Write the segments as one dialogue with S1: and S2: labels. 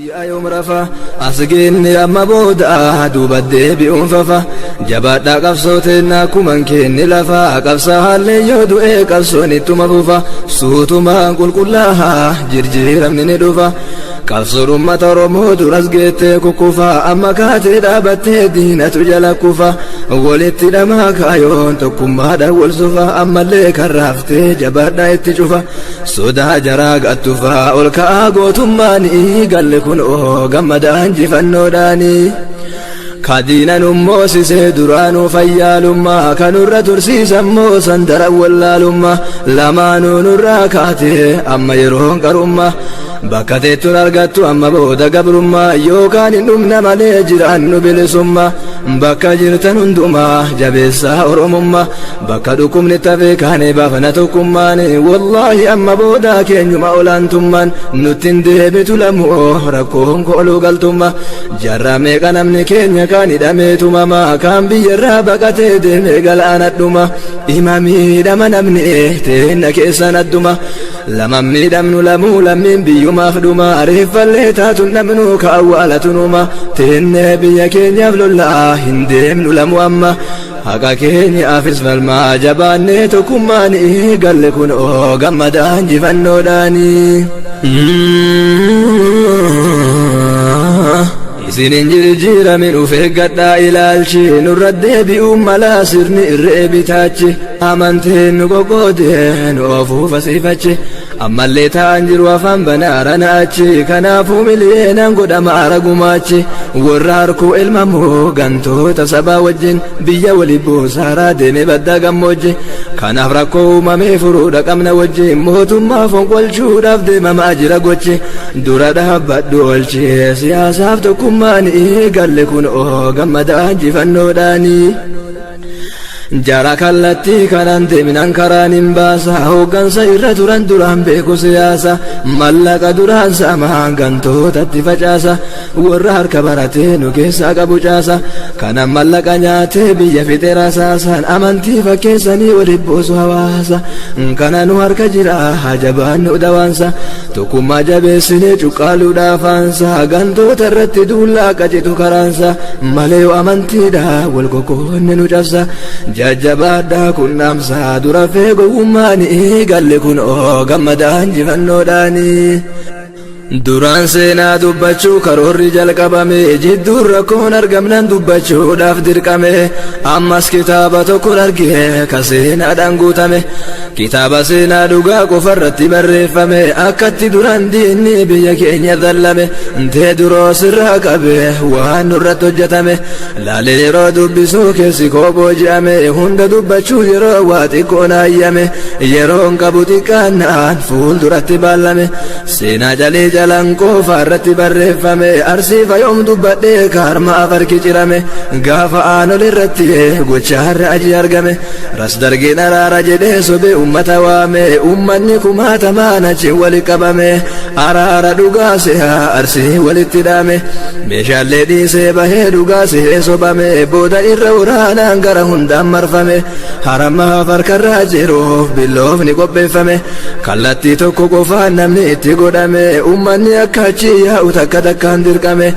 S1: Guyyaa yoom rafa as geenne amma booda duuba deebi'uun fafa jabaadhaa qabsoo teennaa kuman kenne lafa qabsaa haallee yoo du'ee qabsoon ittuma fufa suutumaan qulqullaahaa jirjiiramni ni dhufa qabsoon uummata Oromoo duras geettee kukkufa amma kaatee dhaabattee diinatu jala kufa walitti dhamaa kaayoon tokkummaadhaan wal sufa ammallee karraaftee jabaadhaa itti cufa sodaa jaraa gattufa ol ka'aa gootummaanii galle kun oo gammadaa injifannoodhaanii. Kadiinan ummoosisee duraanuu fayyaalummaa kanurra tursiisammoo sandara wallaalummaa lamaanuu nurraa kaatee amma yeroon qarummaa bakka teettuun argattu amma booda gabrummaa yookaan hin dhumna malee jiraannu bilisummaa bakka jirtan hundumaa jabeessaa oromummaa bakka dhukkubni tafee kaanee baafana tokkummaan wallaahi amma booda keenyuma olaantummaan nutti hin deebitu lamoo rakkoon kooluu galtummaa jarraa meeqa namni keenya kaan hidhamee tumamaa kaan biyyarraa baqatee deemee galaana dhuma dhima miidhama namni teenna keessan adduma lama miidhamnu lamuu lammiin biyyumaaf dhuma reeffallee taatun dhabnu ka awwaalatu numa teennee biyya keenyaaf lollaa hin deemnu lamu amma haqa keenyaafis falmaa jabaannee tokkummaanii galle kun oo gammadaa injifannoodhaanii. Isinin jirjiiramin uf eeggadhaa ilaalchi nurra deebi'uun malaa sirni irree bitaachi amanteen nu qoqqoodee nu ofuuf asiifachi ammallee ta'an jiru afaan banaara naachi kanaafuu miliyeenaan godhama ara gumaachi warra harkuu elmamoo gantoota sabaa wajjin biyya wali buusaaraa deeme baddaa gammoojji kanaaf rakkoo uumamee furuudha qabna wajjin mootummaa fonqolchuudhaaf deemamaa jira gochi dura dhaabbadhu olchee siyaasaaf tokkummaanii galle kun oo gammadaa injifannoodhaanii. Jara kallattii kanaan deemnaan karaan hin baasa hooggansa irra turan duraan beeku siyaasa mallaqa duraan saamaan gantootatti facaasa warra harka baratee nu keessaa qabu caasa kana mallaqa nyaatee biyya fixee rasaasaan amantii fakkeessanii waliif buusu hawaasa kana nu harka jira hajabaan nu dawaansa tokkummaa jabeessinee cuqqaaluudhaaf aansa gantoota irratti duullaa qacitu karaansa malee yoo amantiidha wal kokkoonne nu cabsa jajjabaadhaa kun dhaamsaa dura feegowwummaanii galle kun oo gammadaa injifannoodhaanii. Duraan seenaa dubbachuu karoorri jalqabame jidduun rakkoon argamnan dubbachuudhaaf dirqame ammas kitaaba tokkon arge ka seenaadhaan guutame kitaaba seenaa dhugaa qofarratti barreeffame akkatti duraan diinni biyya keenya dhallame ntee duroo sirraa qabe waan nurratti hojjetame laalee yeroo dubbisuu keessi koo booji'ame hunda dubbachuu yeroo waa xiqqoon hayyame yeroon qabu xiqqaannaan fuulduratti baallame seenaa calee jalan qofa irratti barreeffame arsiifa yoom dubbadhee kaarma afarki cirame gaafa aanol irratti gochaarra aji argame ras dargiin araara jedhee sobe ummata waame ummanni kumaatamaan achi wali qabame araara dhugaa se'a arsii walitti dhaame meeshaalee dhiisee bahee dhugaa se'ee sobame booda irra waraanaan gara hundaan marfame haramaaf harkarraa jiruuf billoofni qopheeffame kallattii tokko qofaan namni itti godhame ummanni akka achi yaa'u takka takkaan dirqame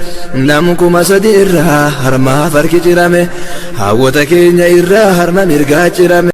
S1: nam 3000 irraa harmaaf harki cirame hawwata keenya irraa harma mirgaa cirame.